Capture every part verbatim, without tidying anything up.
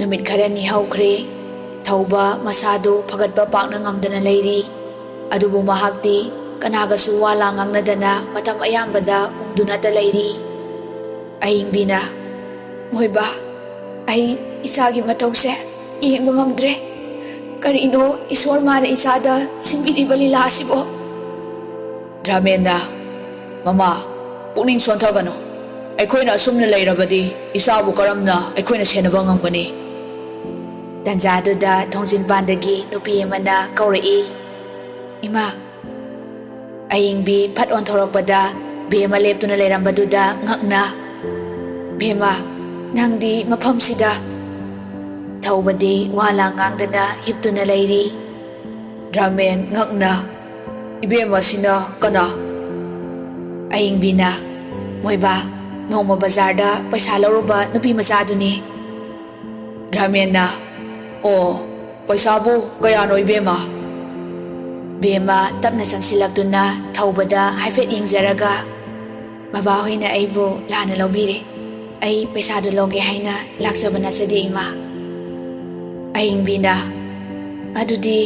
ꯅꯨꯃꯤꯠ ꯈꯔꯅꯤ ꯍꯧꯈ꯭ꯔꯦ꯫ ꯊꯧꯕ ꯃꯁꯥꯗꯨ ꯐꯒꯠꯄ ꯄꯥꯛꯅ ꯉꯝꯗꯅ ꯂꯩꯔꯤ꯫ ꯑꯗꯨꯕꯨ ꯃꯍꯥꯛꯇꯤ ꯀꯅꯥꯒꯁꯨ ꯋꯥ ꯂꯥꯡ ꯉꯥꯡꯅꯗꯅ ꯃꯇꯝ ꯑꯌꯥꯝꯕꯗ ꯎꯪꯗꯨꯅꯇ ꯂꯩꯔꯤ꯫ ꯑꯌꯤꯡꯕꯤꯅ, "ꯃꯣꯏꯕꯥ, ꯑꯩ ꯏꯆꯥꯒꯤ ꯃꯇꯧꯁꯦ ꯌꯦꯡꯕ ꯉꯝꯗ꯭ꯔꯦ꯫ ꯀꯔꯤꯅꯣ ꯏꯁꯣꯔ ꯃꯥꯅ ꯏꯆꯥꯗ ꯁꯤꯟꯕꯤꯔꯤꯕ ꯂꯤꯂꯥ ꯑꯁꯤꯕꯣ?" ꯗ꯭ꯔꯥꯃꯦꯟꯅ, "ꯃꯃꯥ, ꯄꯨꯛꯅꯤꯡ ꯁꯣꯟꯊꯒꯅꯨ꯫ ꯑꯩꯈꯣꯏꯅ ꯑꯁꯨꯝꯅ ꯂꯩꯔꯕꯗꯤ ꯏꯆꯥꯕꯨ ꯀꯔꯝꯅ ꯑꯩꯈꯣꯏꯅ ꯁꯦꯟꯅꯕ ꯉꯝꯒꯅꯤ?" ꯇꯟꯖꯥꯗꯨꯗ ꯊꯣꯡꯖꯤꯟꯄꯥꯟꯗꯒꯤ ꯅꯨꯄꯤ ꯑꯃꯅ ꯀꯧꯔꯛꯏ, "ꯏꯃꯥ!" ꯑꯌꯤꯡꯕꯤ ꯐꯠ ꯑꯣꯟꯊꯣꯔꯛꯄꯗ ꯕꯦꯝꯃ ꯂꯦꯞꯇꯨꯅ ꯂꯩꯔꯝꯕꯗꯨꯗ ꯉꯛꯅ, "ꯕꯦꯝꯃ, ꯅꯪꯗꯤ ꯃꯐꯝꯁꯤꯗ?" ꯊꯧꯕꯗꯤ ꯋꯥ ꯂꯥꯡ ꯉꯥꯡꯗꯅ ꯍꯤꯞꯇꯨꯅ ꯂꯩꯔꯤ꯫ ꯗ꯭ꯔꯥꯃꯦꯟ ꯉꯛꯅ, "ꯏꯕꯦꯝꯃ, ꯁꯤꯅ ꯀꯅꯥ?" ꯑꯌꯤꯡꯕꯤꯅ, "ꯃꯣꯏꯕꯥ, ꯅꯣꯡꯃ ꯕꯖꯥꯔꯗ ꯄꯩꯁꯥ ꯂꯧꯔꯨꯕ ꯅꯨꯄꯤ ꯃꯆꯥꯗꯨꯅꯤ꯫" ꯗ꯭ꯔꯥꯃꯦꯟꯅ, "ꯑꯣ, ꯄꯩꯁꯥꯕꯨ ꯀꯌꯥꯅꯣ, ꯏꯕꯦꯝꯃ?" ꯕꯦꯝꯃ ꯇꯞꯅ ꯆꯪꯁꯤꯜꯂꯛꯇꯨꯅ ꯊꯧꯕꯗ ꯍꯥꯏꯐꯦꯠ ꯌꯦꯡꯖꯔꯒ, "ꯕꯕꯥꯍꯣꯏꯅ ꯑꯩꯕꯨ ꯂꯥꯟꯅ ꯂꯧꯕꯤꯔꯦ꯫ ꯑꯩ ꯄꯩꯁꯥꯗꯨ ꯂꯧꯒꯦ ꯍꯥꯏꯅ ꯂꯥꯛꯆꯕ ꯅꯠꯆꯗꯦ, ꯏꯃꯥ꯫" ꯑꯍꯤꯡꯕꯤꯅ, "ꯑꯗꯨꯗꯤ?"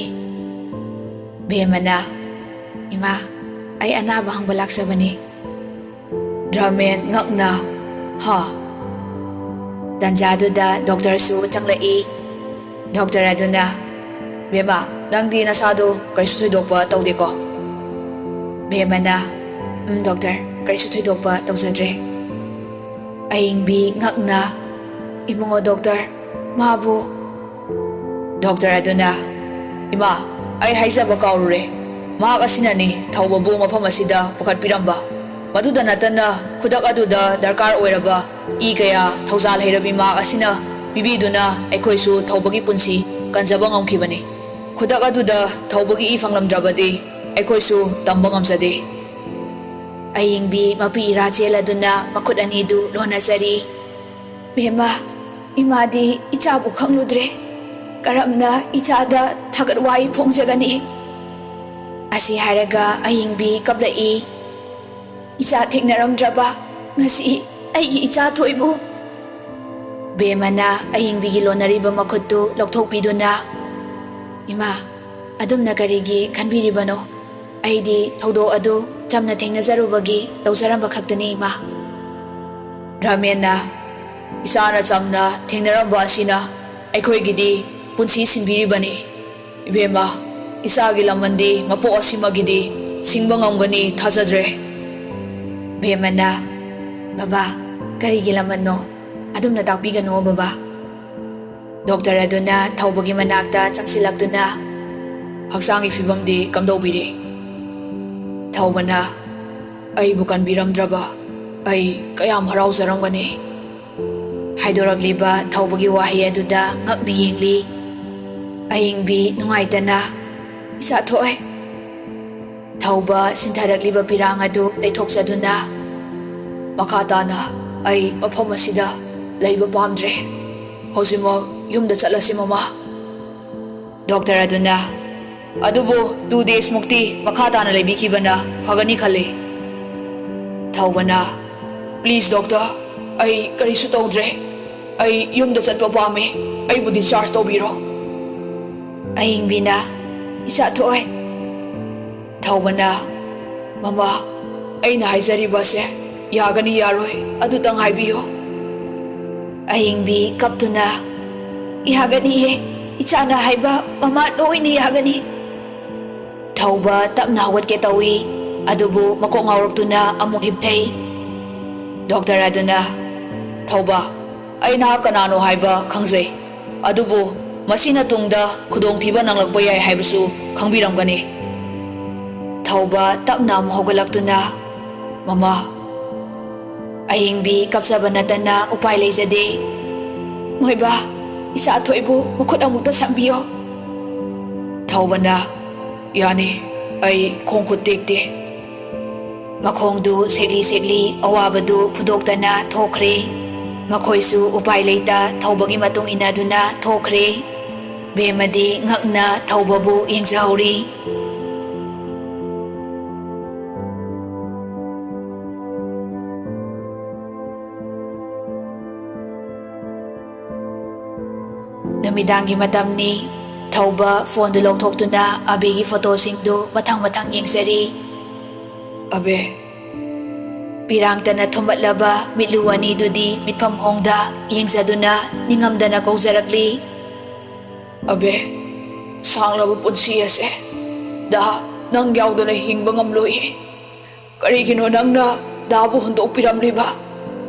ꯕꯦꯝꯃꯅ, "ꯏꯃꯥ, ꯑꯩ ꯑꯅꯥꯕ ꯍꯪꯕ ꯂꯥꯛꯆꯕꯅꯤ꯫" ꯗ꯭ꯔꯥꯃꯦꯟ ꯉꯛꯅ, "ꯍꯥ?" ꯇꯟꯖꯥꯗꯨꯗ ꯗꯣꯛꯇꯔꯁꯨ ꯆꯪꯂꯛꯏ꯫ ꯗꯣꯛꯇꯔ ꯑꯗꯨꯅ, "ꯕꯦꯝꯃ, ꯅꯪꯗꯤ ꯅꯁꯥꯗꯣ ꯀꯔꯤꯁꯨ ꯊꯣꯏꯗꯣꯛꯄ ꯇꯧꯗꯦꯀꯣ?" ꯕꯦꯝꯃꯅ, "ꯎꯝ, ꯗꯣꯛꯇꯔ, ꯀꯔꯤꯁꯨ ꯊꯣꯏꯗꯣꯛꯄ ꯇꯧꯖꯗ꯭ꯔꯦ꯫" ꯑꯍꯤꯡꯕꯤ ꯉꯛꯅ, "ꯏꯕꯨꯡꯉꯣ ꯗꯣꯛꯇꯔ, ꯃꯥꯕꯨ?" ꯗꯣꯛꯇꯔ ꯑꯗꯨꯅ, "ꯏꯃꯥ, ꯑꯩ ꯍꯥꯏꯖꯕ ꯀꯥꯎꯔꯨꯔꯦ꯫ ꯃꯍꯥꯛ ꯑꯁꯤꯅꯅꯤ ꯊꯧꯕꯕꯨ ꯃꯐꯝ ꯑꯁꯤꯗ ꯄꯨꯈꯠꯄꯤꯔꯝꯕ꯫ ꯃꯗꯨꯗ ꯅꯠꯇꯅ ꯈꯨꯗꯛ ꯑꯗꯨꯗ ꯗꯔꯀꯥꯔ ꯑꯣꯏꯔꯕ ꯏ ꯀꯌꯥ ꯊꯧꯖꯥꯜ ꯍꯩꯔꯕꯤ ꯃꯍꯥꯛ ꯑꯁꯤꯅ ꯄꯤꯕꯤꯗꯨꯅ ꯑꯩꯈꯣꯏꯁꯨ ꯊꯧꯕꯒꯤ ꯄꯨꯟꯁꯤ ꯀꯟꯖꯕ ꯉꯝꯈꯤꯕꯅꯤ꯫ ꯈꯨꯗꯛ ꯑꯗꯨꯗ ꯊꯧꯕꯒꯤ ꯏ ꯐꯪꯂꯝꯗ꯭ꯔꯕꯗꯤ ꯑꯩꯈꯣꯏꯁꯨ ꯇꯝꯕ ꯉꯝꯖꯗꯦ꯫" ꯑꯌꯤꯡꯕꯤ ꯃꯄꯤ ꯏꯔꯥ ꯆꯦꯜꯂꯗꯨꯅ ꯃꯈꯨꯠ ꯑꯅꯤꯗꯨ ꯂꯣꯟꯅꯖꯔꯤ꯫ "ꯕꯦꯝꯃ, ꯏꯃꯥꯗꯤ ꯏꯆꯥꯕꯨ ꯈꯪꯂꯨꯗ꯭ꯔꯦ꯫ ꯀꯔꯝꯅ ꯏꯆꯥꯗ ꯊꯥꯒꯠ ꯋꯥꯍꯩ ꯐꯣꯡꯖꯒꯅꯤ?" ꯑꯁꯤ ꯍꯥꯏꯔꯒ ꯑꯌꯤꯡꯕꯤ ꯀꯞꯂꯛꯏ꯫ "ꯏꯆꯥ ꯊꯦꯡꯅꯔꯝꯗ꯭ꯔꯕ ꯉꯁꯤ ꯑꯩꯒꯤ ꯏꯆꯥ ꯊꯣꯏꯕꯨ?" ꯕꯦꯝꯃꯅ ꯑꯍꯤꯡꯕꯤꯒꯤ ꯂꯣꯟꯅꯔꯤꯕ ꯃꯈꯨꯠꯇꯨ ꯂꯧꯊꯣꯛꯄꯤꯗꯨꯅ, "ꯏꯃꯥ, ꯑꯗꯨꯝꯅ ꯀꯔꯤꯒꯤ ꯈꯟꯕꯤꯔꯤꯕꯅꯣ? ꯑꯩꯗꯤ ꯊꯧꯗꯣꯛ ꯑꯗꯨ ꯆꯝꯅ ꯊꯦꯡꯅꯖꯔꯨꯕꯒꯤ ꯇꯧꯖꯔꯝꯕ ꯈꯛꯇꯅꯤ, ꯏꯃꯥ꯫" ꯔꯥꯃꯦꯟꯅ, "ꯏꯆꯥꯅ ꯆꯝꯅ ꯊꯦꯡꯅꯔꯝꯕ ꯑꯁꯤꯅ ꯑꯩꯈꯣꯏꯒꯤꯗꯤ ꯄꯨꯟꯁꯤ ꯁꯤꯟꯕꯤꯔꯤꯕꯅꯤ꯫ ꯏꯕꯦꯝꯃ, ꯏꯆꯥꯒꯤ ꯂꯃꯟꯗꯤ ꯃꯄꯣꯛ ꯑꯁꯤꯃꯒꯤꯗꯤ ꯁꯤꯡꯕ ꯉꯝꯒꯅꯤ ꯊꯥꯖꯗ꯭ꯔꯦ꯫" ꯕꯦꯝꯃꯅ, "ꯕꯕꯥ, ꯀꯔꯤꯒꯤ ꯂꯃꯟꯅꯣ? ꯑꯗꯨꯝꯅ ꯇꯥꯛꯄꯤꯒꯅꯨ, ꯕꯕꯥ꯫" ꯗꯣꯛꯇꯔ ꯑꯗꯨꯅ ꯊꯧꯕꯒꯤ ꯃꯅꯥꯛꯇ ꯆꯪꯁꯤꯜꯂꯛꯇꯨꯅ, "ꯍꯛꯆꯥꯡꯒꯤ ꯐꯤꯕꯝꯗꯤ ꯀꯝꯗꯧꯕꯤꯔꯤ?" ꯊꯧꯕꯅ, "ꯑꯩꯕꯨ ꯀꯟꯕꯤꯔꯝꯗ꯭ꯔꯕ ꯑꯩ ꯀꯌꯥꯝ ꯍꯔꯥꯎꯖꯔꯝꯒꯅꯤ꯫" ꯍꯥꯏꯗꯣꯔꯛꯂꯤꯕ ꯊꯧꯕꯒꯤ ꯋꯥꯍꯩ ꯑꯗꯨꯗ ꯉꯛꯅ ꯌꯦꯡꯂꯤ꯫ ꯑꯍꯤꯡꯕꯤ ꯅꯨꯡꯉꯥꯏꯇꯅ, "ꯏꯆꯥ ꯊꯣꯛꯑꯦ꯫" ꯊꯧꯕ ꯁꯤꯟꯊꯔꯛꯂꯤꯕ ꯄꯤꯔꯥꯡ ꯑꯗꯨ ꯂꯩꯊꯣꯛꯆꯗꯨꯅ, "ꯃꯈꯥ ꯇꯥꯅ ꯑꯩ ꯃꯐꯝ ꯑꯁꯤꯗ ꯂꯩꯕ ꯄꯥꯝꯗ꯭ꯔꯦ꯫ ꯍꯧꯖꯤꯛꯃꯛ ꯌꯨꯝꯗ ꯆꯠꯂꯁꯤ, ꯃꯃꯥ꯫" ꯗꯣꯛꯇꯔ ꯑꯗꯨꯅ, "ꯑꯗꯨꯕꯨ two days ꯃꯨꯛꯇꯤ ꯃꯈꯥ ꯇꯥꯅ ꯂꯩꯕꯤꯈꯤꯕꯅ ꯐꯒꯅꯤ ꯈꯜꯂꯤ꯫" ꯊꯧꯕꯅ, "Please doctor, ꯑꯩ ꯀꯔꯤꯁꯨ ꯇꯧꯗ꯭ꯔꯦ꯫ ꯑꯩ ꯌꯨꯝꯗ ꯆꯠꯄ ꯄꯥꯝꯃꯤ꯫ ꯑꯩꯕꯨ discharge ꯇꯧꯕꯤꯔꯣ꯫" ꯑꯍꯤꯡꯕꯤꯅ, "ꯏꯆꯥ ꯊꯣꯛꯑꯦ꯫" ꯊꯧꯕꯅ, "ꯃꯃꯥ, ꯑꯩꯅ ꯍꯥꯏꯖꯔꯤꯕꯁꯦ ꯌꯥꯒꯅꯤ ꯌꯥꯔꯣꯏ ꯑꯗꯨꯇꯪ ꯍꯥꯏꯕꯤꯌꯨ꯫" ꯑꯍꯤꯡꯕꯤ ꯀꯞꯇꯨꯅ, "ꯌꯥꯒꯅꯤꯌꯦ, ꯏꯆꯥꯅ ꯍꯥꯏꯕ ꯃꯃꯥ ꯂꯣꯏꯅ ꯌꯥꯒꯅꯤ꯫" ꯊꯧꯕ ꯇꯞꯅ ꯍꯧꯒꯠꯀꯦ ꯇꯧꯏ, ꯑꯗꯨꯕꯨ ꯃꯀꯣꯛ ꯉꯥꯎꯔꯛꯇꯨꯅ ꯑꯃꯨꯛ ꯍꯤꯞꯊꯩ꯫ ꯗꯣꯛꯇꯔ ꯑꯗꯨꯅ, "ꯊꯧꯕ, ꯑꯩ ꯅꯍꯥꯛ ꯀꯅꯥꯅꯣ ꯍꯥꯏꯕ ꯈꯪꯖꯩ, ꯑꯗꯨꯕꯨ ꯃꯁꯤꯅ ꯇꯨꯡꯗ ꯈꯨꯗꯣꯡꯊꯤꯕ ꯅꯪꯂꯛꯄ ꯌꯥꯏ ꯍꯥꯏꯕꯁꯨ ꯈꯪꯕꯤꯔꯝꯒꯅꯤ꯫" ꯊꯧꯕ ꯇꯞꯅ ꯑꯃꯨꯛ ꯍꯧꯒꯠꯂꯛꯇꯨꯅ, "ꯃꯃꯥ꯫" ꯑꯍꯤꯡꯕꯤ ꯀꯞꯆꯕ ꯅꯠꯇꯅ ꯎꯄꯥꯏ ꯂꯩꯖꯗꯦ꯫ "ꯃꯣꯏꯕꯥ, ꯏꯆꯥ ꯊꯣꯛꯏꯕꯨ ꯃꯈꯨꯠ ꯑꯃꯨꯛꯇ ꯁꯝꯕꯤꯌꯣ꯫" ꯊꯧꯕꯅ, "ꯌꯥꯅꯤ, ꯑꯩ ꯈꯣꯡ ꯈꯨꯠ ꯇꯦꯛꯇꯦ꯫" ꯃꯈꯣꯡꯗꯨ ꯁꯦꯛꯂꯤ ꯁꯦꯛꯂꯤ ꯑꯋꯥꯕꯗꯨ ꯐꯨꯗꯣꯛꯇꯅ ꯊꯣꯛꯈ꯭ꯔꯦ꯫ ꯃꯈꯣꯏꯁꯨ ꯎꯄꯥꯏ ꯂꯩꯇ ꯊꯧꯕꯒꯤ ꯃꯇꯨꯡ ꯏꯟꯅꯗꯨꯅ ꯊꯣꯛꯈ꯭ꯔꯦ꯫ ꯕꯦꯝꯃꯗꯤ ꯉꯛꯅ ꯊꯧꯕꯕꯨ ꯌꯦꯡꯖꯍꯧꯔꯤ꯫ ꯅꯨꯃꯤꯗꯥꯡꯒꯤ ꯃꯇꯝꯅꯤ꯫ ꯊꯧꯕ ꯐꯣꯟꯗꯨ ꯂꯧꯊꯣꯛꯇꯨꯅ ꯑꯕꯦꯒꯤ ꯐꯣꯇꯣꯁꯤꯡꯗꯨ ꯃꯊꯪ ꯃꯊꯪ ꯌꯦꯡꯖꯔꯤ꯫ ꯑꯕꯦ꯫ ꯄꯤꯔꯥꯡꯇꯅ ꯊꯨꯝꯕꯠꯂꯕ ꯃꯤꯠꯂꯨ ꯑꯅꯤꯗꯨꯗꯤ ꯃꯤꯠꯐꯝ ꯍꯣꯡꯗ ꯌꯦꯡꯖꯗꯨꯅ ꯅꯤꯡꯉꯝꯗꯅ ꯀꯧꯖꯔꯛꯂꯤ꯫ ꯑꯕꯦ, ꯁꯥꯡꯂꯕ ꯄꯨꯟꯁꯤ ꯑꯁꯦ ꯗꯥ ꯅꯪ ꯌꯥꯎꯗꯅ ꯍꯤꯡꯕ ꯉꯝꯂꯣꯏ꯫ ꯀꯔꯤꯒꯤꯅꯣ ꯅꯪꯅ ꯗꯥꯕꯨ ꯍꯨꯟꯗꯣꯛꯄꯤꯔꯝꯂꯤꯕ?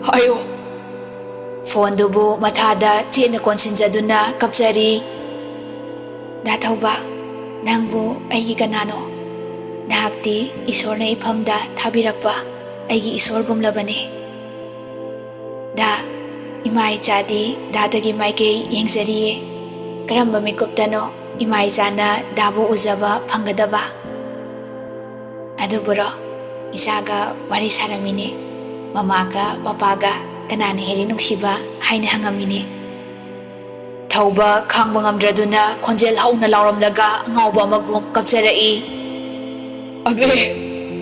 ꯍꯥꯏꯌꯨ꯫ ꯐꯣꯟꯗꯨꯕꯨ ꯃꯊꯥꯗ ꯆꯦꯠꯅ ꯀꯣꯟꯁꯤꯟꯖꯗꯨꯅ ꯀꯞꯆꯔꯤ꯫ ꯗꯥ ꯊꯧꯕ, ꯅꯪꯕꯨ ꯑꯩꯒꯤ ꯀꯅꯥꯅꯣ? ꯅꯍꯥꯛꯇꯤ ꯏꯁꯣꯔꯅ ꯏꯐꯝꯗ ꯊꯥꯕꯤꯔꯛꯄ ꯑꯩꯒꯤ ꯏꯁꯣꯔꯒꯨꯝꯂꯕꯅꯤ꯫ ꯗꯥ, ꯏꯃꯥ ꯏꯆꯥꯗꯤ ꯗꯥꯗꯒꯤ ꯃꯥꯏꯀꯩ ꯌꯦꯡꯖꯔꯤꯌꯦ꯫ ꯀꯔꯝꯕ ꯃꯤꯀꯨꯞꯇꯅꯣ ꯏꯃꯥ ꯏꯆꯥꯅ ꯗꯥꯕꯨ ꯎꯖꯕ ꯐꯪꯒꯗꯕ? ꯑꯗꯨꯕꯨꯔꯣ, ꯏꯆꯥꯒ ꯋꯥꯔꯤ ꯁꯥꯔꯝꯃꯤꯅꯦ꯫ ꯃꯃꯥꯒ ꯄꯄꯥꯒ ꯀꯅꯥꯅ ꯍꯦꯜꯂꯤ ꯅꯨꯡꯁꯤꯕ ꯍꯥꯏꯅ ꯍꯪꯉꯝꯃꯤꯅꯦ꯫ ꯊꯧꯕ ꯈꯥꯡꯕ ꯉꯝꯗ꯭ꯔꯗꯨꯅ ꯈꯣꯟꯖꯦꯜ ꯍꯧꯅ ꯂꯥꯎꯔꯝꯂꯒ ꯑꯉꯥꯎꯕ ꯑꯃꯒꯨꯝ ꯀꯞꯆꯔꯛꯏ꯫ ꯑꯕꯦ,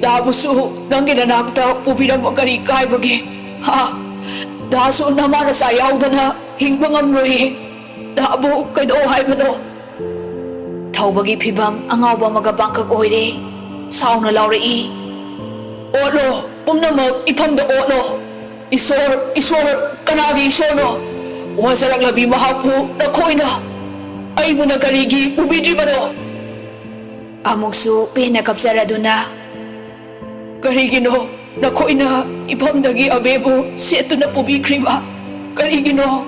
ꯗꯥꯕꯨꯁꯨ ꯅꯪꯒꯤ ꯅꯅꯥꯛꯇ ꯄꯨꯕꯤꯔꯝꯕ ꯀꯔꯤ ꯀꯥꯏꯕꯒꯦ? ꯍꯥ? ꯗꯥꯁꯨ ꯅꯃꯥ ꯅꯆꯥ ꯌꯥꯎꯗꯅ ꯍꯤꯡꯕ ꯉꯝꯂꯣꯏꯌꯦ꯫ ꯗꯥꯕꯨ ꯀꯩꯗꯧ ꯍꯥꯏꯕꯅꯣ? ꯊꯧꯕꯒꯤ ꯐꯤꯚꯝ ꯑꯉꯥꯎꯕ ꯑꯃꯒ ꯄꯥꯡꯀꯛ ꯑꯣꯏꯔꯦ꯫ ꯁꯥꯎꯅ ꯂꯥꯎꯔꯛꯏ꯫ ꯑꯣꯠꯂꯣ, ꯄꯨꯝꯅꯃꯛ ꯏꯐꯝꯗ ꯑꯣꯠꯂꯣ꯫ ꯏꯁꯣꯔ, ꯏꯁꯣꯔ, ꯀꯅꯥꯒꯤ ꯏꯁꯣꯔꯅꯣ? ꯋꯥꯖꯔꯛꯂꯕꯤ ꯃꯍꯥꯛꯄꯨ ꯅꯈꯣꯏꯅ, ꯑꯩꯕꯨꯅ ꯀꯔꯤꯒꯤ ꯄꯨꯕꯤꯗ꯭ꯔꯤꯕꯅꯣ? ꯑꯃꯨꯛꯁꯨ ꯄꯦꯟꯅ ꯀꯞꯆꯔꯗꯨꯅ, ꯀꯔꯤꯒꯤꯅꯣ ꯅꯈꯣꯏꯅ ꯏꯐꯝꯗꯒꯤ ꯑꯕꯦꯕꯨ ꯁꯦꯠꯇꯨꯅ ꯄꯨꯕꯤꯈ꯭ꯔꯤꯕ? ꯀꯔꯤꯒꯤꯅꯣ?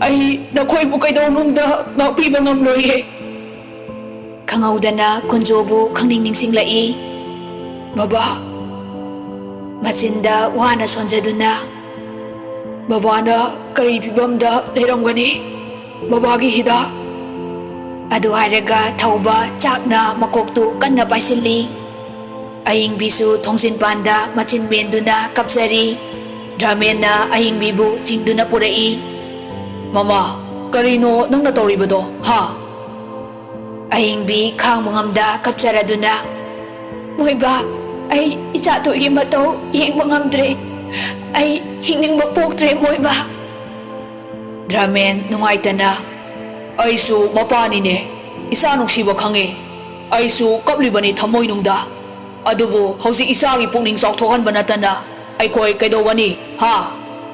ꯑꯩ ꯅꯈꯣꯏꯕꯨ ꯀꯩꯗꯧꯅꯨꯡꯗ ꯉꯥꯛꯄꯤꯕ ꯉꯝꯂꯣꯏꯌꯦ꯫ ꯈꯪꯍꯧꯗꯅ ꯀꯨꯟꯖꯣꯕꯨ ꯈꯪꯅꯤꯡ ꯅꯤꯡꯁꯤꯡꯂꯛꯏ꯫ ꯕꯕꯥ, ꯃꯆꯤꯟꯗ ꯋꯥꯅ ꯁꯣꯟꯖꯗꯨꯅ, ꯕꯕꯥꯅ ꯀꯔꯤ ꯐꯤꯕꯝꯗ ꯂꯩꯔꯝꯒꯅꯤ? ꯕꯕꯥꯒꯤ ꯍꯤꯗꯥꯛ꯫ ꯑꯗꯨ ꯍꯥꯏꯔꯒ ꯊꯧꯕ ꯆꯥꯛꯅ ꯃꯀꯣꯛꯇꯨ ꯀꯟꯅ ꯄꯥꯏꯁꯤꯜꯂꯤ꯫ ꯑꯌꯤꯡꯕꯤꯁꯨ ꯊꯣꯡꯖꯤꯟꯄꯥꯟꯗ ꯃꯆꯤꯟ ꯃꯦꯟꯗꯨꯅ ꯀꯞꯆꯔꯤ꯫ ꯗ꯭ꯔꯃꯦꯟꯅ ꯑꯌꯤꯡꯕꯤꯕꯨ ꯆꯤꯡꯗꯨꯅ ꯄꯨꯔꯛꯏ꯫ ꯃꯃꯥ, ꯀꯔꯤꯅꯣ ꯅꯪꯅ ꯇꯧꯔꯤꯕꯗꯣ, ꯍꯥ? ꯑꯍꯤꯡꯕꯤ ꯈꯥꯡꯕ ꯉꯝꯗ ꯀꯞꯆꯔꯗꯨꯅ, "ꯃꯣꯏꯕꯥ, ꯑꯩ ꯏꯆꯥꯊꯣꯏꯒꯤ ꯃꯇꯧ ꯌꯦꯡꯕ ꯉꯝꯗ꯭ꯔꯦ꯫ ꯑꯩ ꯍꯤꯡꯅꯤꯡꯕ ꯄꯣꯛꯇ꯭ꯔꯦ, ꯃꯣꯏꯕꯥ꯫" ꯗ꯭ꯔꯃꯦꯟ ꯅꯨꯡꯉꯥꯏꯇꯅ, ꯑꯩꯁꯨ ꯃꯄꯥꯅꯤꯅꯦ, ꯏꯆꯥ ꯅꯨꯡꯁꯤꯕ ꯈꯪꯉꯤ꯫ ꯑꯩꯁꯨ ꯀꯞꯂꯤꯕꯅꯤ ꯊꯃꯣꯏꯅꯨꯡꯗ꯫ ꯑꯗꯨꯕꯨ ꯍꯧꯖꯤꯛ ꯏꯆꯥꯒꯤ ꯄꯨꯛꯅꯤꯡ ꯆꯥꯎꯊꯣꯛꯍꯟꯕ ꯅꯠꯇꯅ ꯑꯩꯈꯣꯏ ꯀꯩꯗꯧꯒꯅꯤ? ꯍꯥ?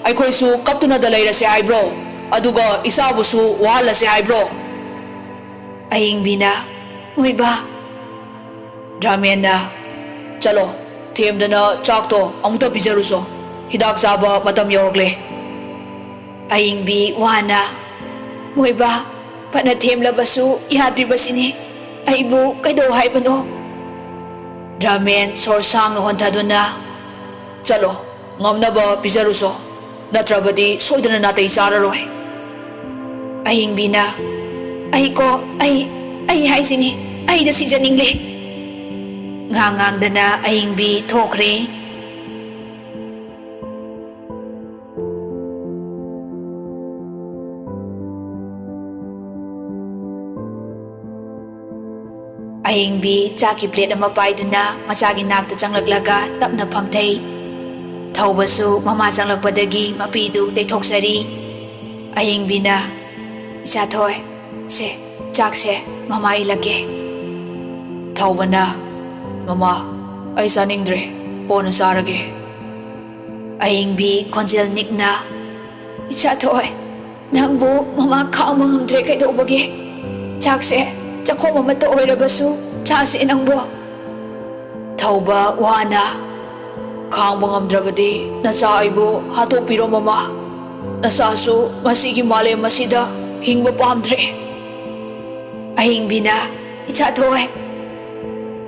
ꯑꯩꯈꯣꯏꯁꯨ ꯀꯞꯇꯨꯅꯗ ꯂꯩꯔꯁꯦ ꯍꯥꯏꯕ꯭ꯔꯣ? ꯑꯗꯨꯒ ꯏꯆꯥꯕꯨꯁꯨ ꯋꯥꯍꯜꯂꯁꯦ ꯍꯥꯏꯕ꯭ꯔꯣ? ꯑꯍꯤꯡꯕꯤꯅ, "ꯃꯣꯏꯕꯥ!" ꯗ꯭ꯔꯥꯃꯦꯟꯅ, "ꯆꯠꯂꯣ, ꯊꯦꯝꯗꯅ ꯆꯥꯛꯇꯣ ꯑꯃꯨꯛꯇ ꯄꯤꯖꯔꯨꯆꯣ꯫ ꯍꯤꯗꯥꯛ ꯆꯥꯕ ꯃꯇꯝ ꯌꯧꯔꯛꯂꯦ꯫" ꯑꯍꯤꯡꯕꯤ ꯋꯥꯅ, "ꯃꯣꯏꯕꯥ, ꯐꯅ ꯊꯦꯝꯂꯕꯁꯨ ꯌꯥꯗ꯭ꯔꯤꯕꯁꯤꯅꯤ꯫ ꯑꯩꯕꯨ ꯀꯩꯗꯧ ꯍꯥꯏꯕꯅꯣ?" ꯗ꯭ꯔꯥꯃꯦꯟ ꯁꯣꯔ ꯁꯥꯡꯅ ꯍꯣꯟꯊꯗꯨꯅ, "ꯆꯠꯂꯣ, ꯉꯝꯅꯕ ꯄꯤꯖꯔꯨꯆꯣ, ꯅꯠꯇ꯭ꯔꯕꯗꯤ ꯁꯣꯏꯗꯅ ꯅꯥꯇꯩ ꯆꯥꯔꯔꯣꯏ꯫" ꯑꯍꯤꯡꯕꯤꯅ, "ꯑꯩꯀꯣ, ꯑꯩ, ꯑꯩ ꯍꯥꯏꯁꯤꯅꯤ, ꯑꯩꯗ ꯁꯤꯖꯅꯤꯡꯂꯦ꯫" ꯉꯥꯡ ꯉꯥꯡꯗꯅ ꯑꯍꯤꯡꯕꯤ ꯊꯣꯛꯈ꯭ꯔꯦ꯫ ꯑꯍꯤꯡꯕꯤ ꯆꯥꯛꯀꯤ ꯄ꯭ꯂꯦꯠ ꯑꯃ ꯄꯥꯏꯗꯨꯅ ꯃꯆꯥꯒꯤ ꯅꯥꯛꯇ ꯆꯪꯂꯛꯂꯒ ꯇꯞꯅ ꯐꯝꯊꯩ꯫ ꯊꯧꯕꯁꯨ ꯃꯃꯥ ꯆꯪꯂꯛꯄꯗꯒꯤ ꯃꯄꯤꯗꯨ ꯇꯩꯊꯣꯛꯆꯔꯤ꯫ ꯑꯍꯤꯡꯕꯤꯅ, "ꯏꯆꯥꯊꯣꯏ, ꯁꯦ, ꯆꯥꯛꯁꯦ ꯃꯃꯥ ꯏꯜꯂꯛꯀꯦ꯫" ꯊꯧꯕꯅ, "ꯃꯃꯥ, ꯑꯩ ꯆꯥꯅꯤꯡꯗ꯭ꯔꯦ, ꯀꯣꯟꯅ ꯆꯥꯔꯒꯦ꯫" ꯑꯍꯤꯡꯕꯤ ꯈꯣꯟꯖꯦꯜ ꯅꯤꯛꯅ, "ꯏꯆꯥꯊꯣꯏ, ꯅꯪꯕꯨ ꯃꯃꯥ ꯈꯥꯡꯕ ꯉꯝꯗ꯭ꯔꯦ ꯀꯩꯗꯧꯕꯒꯦ? ꯆꯥꯛꯁꯦ ꯆꯥꯛꯈꯣꯝ ꯑꯃꯠꯇ ꯑꯣꯏꯔꯕꯁꯨ ꯆꯥꯁꯦ ꯅꯪꯕꯨ꯫" ꯊꯧꯕ ꯋꯥꯅ, "ꯈꯥꯡꯕ ꯉꯝꯗ꯭ꯔꯕꯗꯤ ꯅꯆꯥ ꯑꯩꯕꯨ ꯍꯥꯠꯇꯣꯛꯄꯤꯔꯣ ꯃꯃꯥ꯫ ꯅꯆꯥꯁꯨ ꯉꯁꯤꯒꯤ ꯃꯥꯂꯦꯝ ꯑꯁꯤꯗ ꯍꯤꯡꯕ ꯄꯥꯝꯗ꯭ꯔꯦ꯫" ꯑꯍꯤꯡꯕꯤꯅ, "ꯏꯆꯥꯊꯣꯏ!"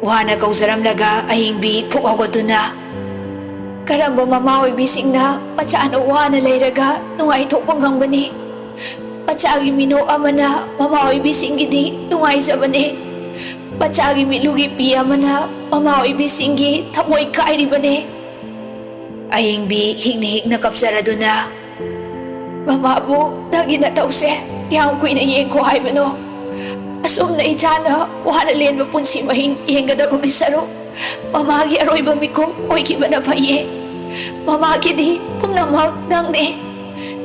ꯋꯥꯅ ꯀꯧꯖꯔꯝꯂꯒ ꯑꯍꯤꯡꯕꯤ ꯐꯨꯛ ꯍꯧꯒꯠꯇꯨꯅ, "ꯀꯔꯝꯕ ꯃꯃꯥ ꯑꯣꯏꯕꯤꯁꯤꯡꯅ ꯃꯆꯥꯅ ꯋꯥꯅ ꯂꯩꯔꯒ ꯅꯨꯡꯉꯥꯏꯊꯣꯛꯄ ꯉꯝꯒꯅꯤ? ꯃꯆꯥꯒꯤ ꯃꯤꯅꯣꯛ ꯑꯃꯅ ꯃꯃꯥ ꯑꯣꯏꯕꯤꯁꯤꯡꯒꯤꯗꯤ ꯅꯨꯡꯉꯥꯏꯖꯕꯅꯦ꯫ ꯃꯆꯥꯒꯤ ꯃꯤꯠꯂꯨꯒꯤ ꯄꯤ ꯑꯃꯅ ꯃꯃꯥ ꯑꯣꯏꯕꯤꯁꯤꯡꯒꯤ ꯊꯃꯣꯏ ꯀꯥꯏꯔꯤꯕꯅꯦ꯫" ꯑꯍꯤꯡꯕꯤ ꯍꯤꯛꯅ ꯍꯤꯛꯅ ꯀꯞꯆꯔꯗꯨꯅ, "ꯃꯃꯥꯕꯨ ꯅꯪꯒꯤ ꯅꯇꯧꯁꯦ ꯀꯌꯥꯝ ꯀꯨꯏꯅ ꯌꯦꯡꯈꯣ ꯍꯥꯏꯕꯅꯣ? ꯑꯁꯨꯝꯅ ꯏꯆꯥꯅ ꯋꯥꯅ ꯂꯦꯟꯕ ꯄꯨꯟꯁꯤ ꯃꯍꯤꯡ ꯌꯦꯡꯒꯗꯕꯒꯤ ꯁꯔꯨꯛ ꯃꯃꯥꯒꯤ ꯑꯔꯣꯏꯕ ꯃꯤꯀꯨꯞ ꯑꯣꯏꯈꯤꯕꯅ ꯐꯩꯌꯦ꯫ ꯃꯃꯥꯒꯤꯗꯤ ꯄꯨꯝꯅꯃꯛ ꯅꯪꯅꯦ꯫"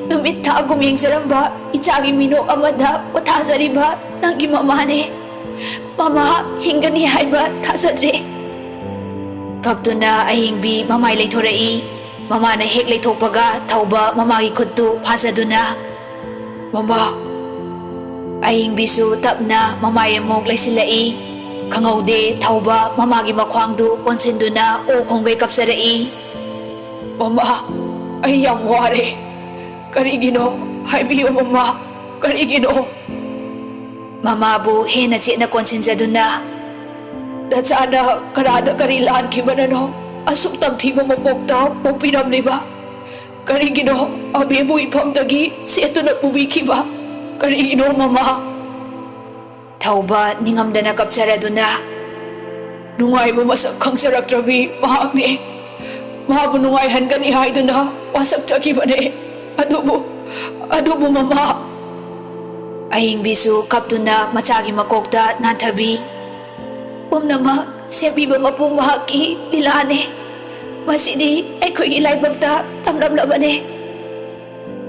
ꯅꯨꯃꯤꯠ ꯊꯥꯒꯨꯝ ꯌꯦꯡꯖꯔꯝꯕ ꯏꯆꯥꯒꯤ ꯃꯤꯅꯣꯛ ꯑꯃꯗ ꯄꯣꯊꯥꯖꯔꯤꯕ ꯅꯪꯒꯤ ꯃꯃꯥꯅꯦ꯫ ꯃꯃꯥ ꯍꯤꯡꯒꯅꯤ ꯍꯥꯏꯕ ꯊꯥꯖꯗ꯭ꯔꯦ꯫ ꯀꯞꯇꯨꯅ ꯑꯍꯤꯡꯕꯤ ꯃꯃꯥꯏ ꯂꯩꯊꯣꯔꯛꯏ꯫ ꯃꯃꯥꯅ ꯍꯦꯛ ꯂꯩꯊꯣꯛꯄꯒ ꯊꯧꯕ ꯃꯃꯥꯒꯤ ꯈꯨꯠꯇꯨ ꯐꯥꯖꯗꯨꯅ, "ꯃꯃꯥ!" ꯑꯍꯤꯡꯕꯤꯁꯨ ꯇꯞꯅ ꯃꯃꯥꯏ ꯑꯃꯨꯛ ꯂꯩꯁꯤꯜꯂꯛꯏ꯫ ꯈꯪꯍꯧꯗꯦ ꯊꯧꯕ ꯃꯃꯥꯒꯤ ꯃꯈ꯭ꯋꯥꯡꯗꯨ ꯀꯣꯟꯁꯤꯟꯗꯨꯅ ꯑꯣꯛ ꯈꯣꯡꯒꯩ ꯀꯞꯆꯔꯛꯏ꯫ "ꯃꯃꯥ, ꯑꯩ ꯌꯥꯝ ꯋꯥꯔꯦ꯫ ꯀꯔꯤꯒꯤꯅꯣ? ꯍꯥꯏꯕꯤꯌꯨ ꯃꯃꯥ, ꯀꯔꯤꯒꯤꯅꯣ?" ꯃꯃꯥꯕꯨ ꯍꯦꯟꯅ ꯆꯦꯠꯅ ꯀꯣꯟꯁꯤꯟꯖꯗꯨꯅ, "ꯅꯆꯥꯅ ꯀꯅꯥꯗ ꯀꯔꯤ ꯂꯥꯟꯈꯤꯕꯅꯅꯣ ꯑꯁꯨꯛ ꯇꯝꯊꯤꯕ ꯃꯄꯣꯛꯇ ꯄꯣꯛꯄꯤꯔꯝꯂꯤꯕ? ꯀꯔꯤꯒꯤꯅꯣ ꯑꯕꯦꯕꯨ ꯏꯐꯝꯗꯒꯤ ꯁꯦꯠꯇꯨꯅ ꯄꯨꯕꯤꯈꯤꯕ? ꯀꯔꯤꯒꯤꯅꯣ ꯃꯃꯥ?" ꯊꯧꯕ ꯅꯤꯡꯉꯝꯗꯅ ꯀꯞꯆꯔꯗꯨꯅ, "ꯅꯨꯡꯉꯥꯏꯕ ꯃꯁꯛ ꯈꯪꯖꯔꯛꯇ꯭ꯔꯕꯤ ꯃꯍꯥꯛꯅꯤ꯫ ꯃꯥꯕꯨ ꯅꯨꯡꯉꯥꯏꯍꯟꯒꯅꯤ ꯍꯥꯏꯗꯨꯅ ꯋꯥꯁꯛꯆꯈꯤꯕꯅꯦ꯫ ꯑꯗꯨꯕꯨ, ꯑꯗꯨꯕꯨ ꯃꯃꯥ!" ꯑꯍꯤꯡꯕꯤꯁꯨ ꯀꯞꯇꯨꯅ ꯃꯆꯥꯒꯤ ꯃꯀꯣꯛꯇ ꯅꯥꯟꯊꯕꯤ꯫ "ꯄꯨꯝꯅꯃꯛ ꯁꯦꯝꯕꯤꯕ ꯃꯄꯨ ꯃꯍꯥꯛꯀꯤ ꯂꯤꯂꯥꯅꯦ꯫ ꯃꯁꯤꯗꯤ ꯑꯩꯈꯣꯏꯒꯤ ꯂꯥꯏꯕꯛꯇ ꯇꯝꯂꯝꯂꯕꯅꯦ꯫"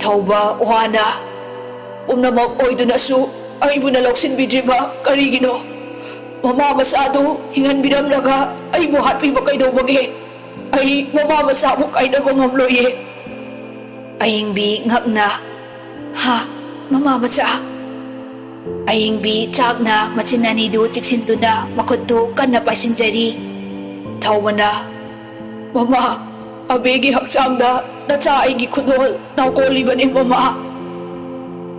ꯊꯧꯕ ꯋꯥꯅ, "ꯄꯨꯝꯅꯃꯛ ꯑꯣꯏꯗꯨꯅꯁꯨ ꯑꯩꯕꯨꯅ ꯂꯧꯁꯤꯟꯕꯤꯗ꯭ꯔꯤꯕ ꯀꯔꯤꯒꯤꯅꯣ? ꯃꯃꯥ ꯃꯆꯥꯗꯨ ꯍꯤꯡꯍꯟꯕꯤꯔꯝꯂꯒ ꯑꯩꯕꯨ ꯍꯥꯠꯄꯤꯕ ꯀꯩꯗꯧꯕꯒꯦ? ꯑꯩ ꯃꯃꯥ ꯃꯆꯥꯕꯨ ꯀꯥꯏꯅꯕ ꯉꯝꯂꯣꯏꯌꯦ꯫" ꯑꯍꯤꯡꯕꯤ ꯉꯛꯅ, "ꯍꯥ, ꯃꯃꯥ ꯃꯆꯥ?" ꯑꯍꯤꯡꯕꯤ ꯆꯥꯛꯅ ꯃꯆꯤꯟ ꯑꯅꯤꯗꯨ ꯆꯤꯛꯁꯤꯟꯗꯨꯅ ꯃꯈꯨꯠꯇꯨ ꯀꯟꯅ ꯄꯥꯏꯁꯤꯟꯖꯔꯤ꯫ ꯊꯧꯕꯅ, "ꯃꯃꯥ, ꯑꯕꯦꯒꯤ ꯍꯛꯆꯥꯡꯗ ꯅꯆꯥ ꯑꯩꯒꯤ ꯈꯨꯗꯣꯜ ꯅꯥꯎꯀꯣꯜꯂꯤꯕꯅꯤ ꯃꯃꯥ꯫"